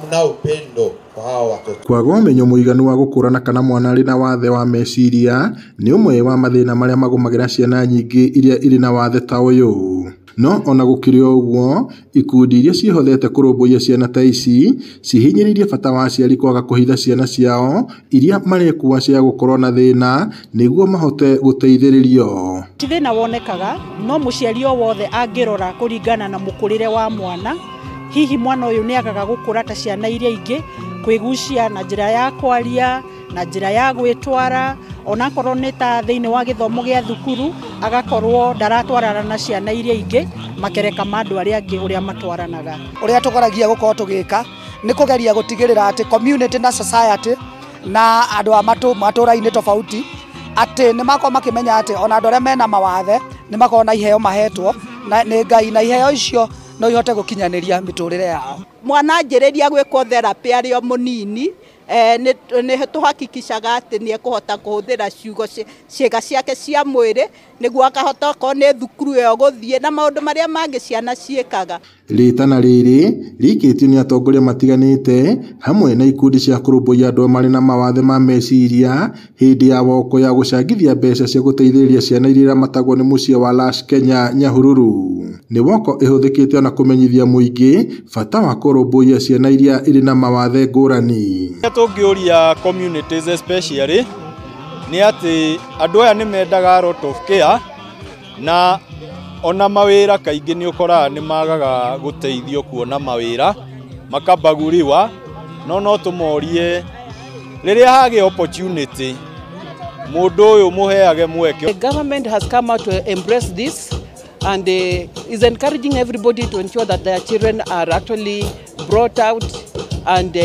Mnao upendo kwa hawa watoto. Kwaga ũmenyo mũiganu wa gũkũrana kana mwana arĩ na wathe wa meciria nĩ ũmwe wa mathĩna marĩa magũmagĩra ciana nyingĩ iria irĩ na wathe ta ũyũ. No ona gũkĩrĩ o ũguo, ikundi iria ciĩhothete kũrũmbũiya ciana ta ici cihinyĩrĩirie bata wa aciari kwaga kũhitha ciana ciao iria marekua cia gũkorwo na thĩna nĩguo mahote gũteithĩrĩrio. Ti thĩna wonekaga, no mũciari o wothe angĩrora kũringana na mũkũrĩre wa mwana, hihi mwana ũyũ nĩ agaga gũkũra ta ciana iria ingĩ, kwĩgucia na njĩra ya kwaria, na njĩra ya gwĩtwara, onakorwo nĩ ta thĩinĩ wa gĩthomo gĩa thukuru, agakorwo ndaratwarana na ciana iria ingĩ, makereka ma andũ arĩa angĩ ũrĩa matwaranaga. Ũrĩa tũgeragia gũkorwo tũgĩka nĩ kũgeria gũtigĩrĩra atĩ community na society na andũ a matũra-inĩ tofauti atĩ nĩ makorwo makĩmenya atĩ ona andũ arĩa mena mawathe nĩ makorwo na iheo mahetwo na nĩ Ngai, na iheo icio no ihote gũkinyanĩria mĩtũrĩre yao. Mwana anjĩrĩria gwĩkwo therapy arĩ o mũnini, nĩ tũhakikishaga atĩ nĩ ekũhota kũhũthĩra ciugo ciĩga ciake cia mwĩrĩ nĩguo akahota okorwo nĩ thukuru ĩyo gũthiĩ na maũndũ marĩa mangĩ ciana ciĩkaga. Rĩtana rĩrĩ rĩikĩtio nĩ atongoria matiganĩte hamwe na ikundi cia kũrũmbũiya andũ marĩ na mawathe ma meciria hĩndĩ ya woko ya gũcangithia mbeca cia gũteithĩrĩria ciana iria iramatagwo nĩ mũciĩ wa Lash Kenya Nyahururu. Nĩ woko ĩhũthĩkĩte ona kũmenyithia mũingĩ bata wa kũrũmbũiya ciana iria irĩ na mawathe ngũrani. Tũngĩũria communities especially nĩ atĩ andũ aya nĩ mendaga a lot of care, na ona mawĩra kaingĩ nĩ ũkoraga nĩ magaga gũteithio kuona mawĩra, makabagũriwa, no tũmorie rĩrĩa hagĩa opportunity mũndũ ũyũ mũheage mweke. The government has come out to embrace this and is encouraging everybody to ensure that their children are actually brought out and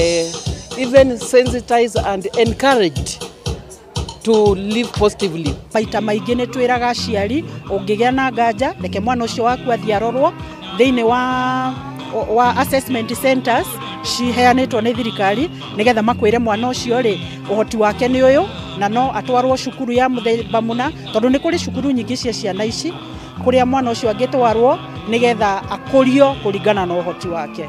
even sensitized and encouraged to live positively. Maita maingĩ nĩ twĩraga aciari ũngĩgĩa na nganja reke mwana ũcio waku athiĩ arorwo thĩinĩ wa assessment centers ciheanĩtwo nĩ thirikari nĩgetha makwĩre mwana ũcio rĩ ũhoti wake nĩ ũyũ na no atwarwo cukuru ya mũthemba mũna, tondũ nĩ kũrĩ cukuru nyingĩ cia ciana ici kũrĩa mwana ũcio angĩtwarwo nĩgetha akũrio kũringana na ũhoti wake.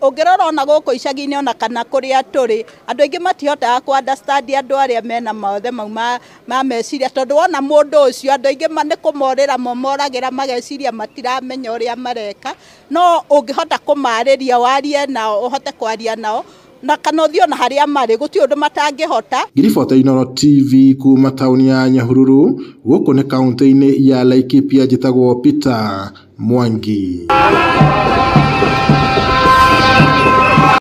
Ũngĩrora ona gũkũ icagi-inĩ ona kana kũrĩa tũrĩ, andũ aingĩ matihotaga kũ understand andũ arĩa mena mawathe mau ma meciria, tondũ wona mũndũ ũcio andũ aingĩ nĩ kũmorĩra momoragĩra mageciria matiramenya ũrĩa mareka, no ũngĩhota kũmarĩria warie nao ũhote kwaria nao na kana ũthiĩ ona harĩa marĩ gũtirĩ ũndũ matangĩhota. Ngiribota Inooro TV kuma taũni ya Nyahururu gũkũ nĩ kaũntĩ-inĩ ya Laikipia, njĩtagwo Peter Mwangi.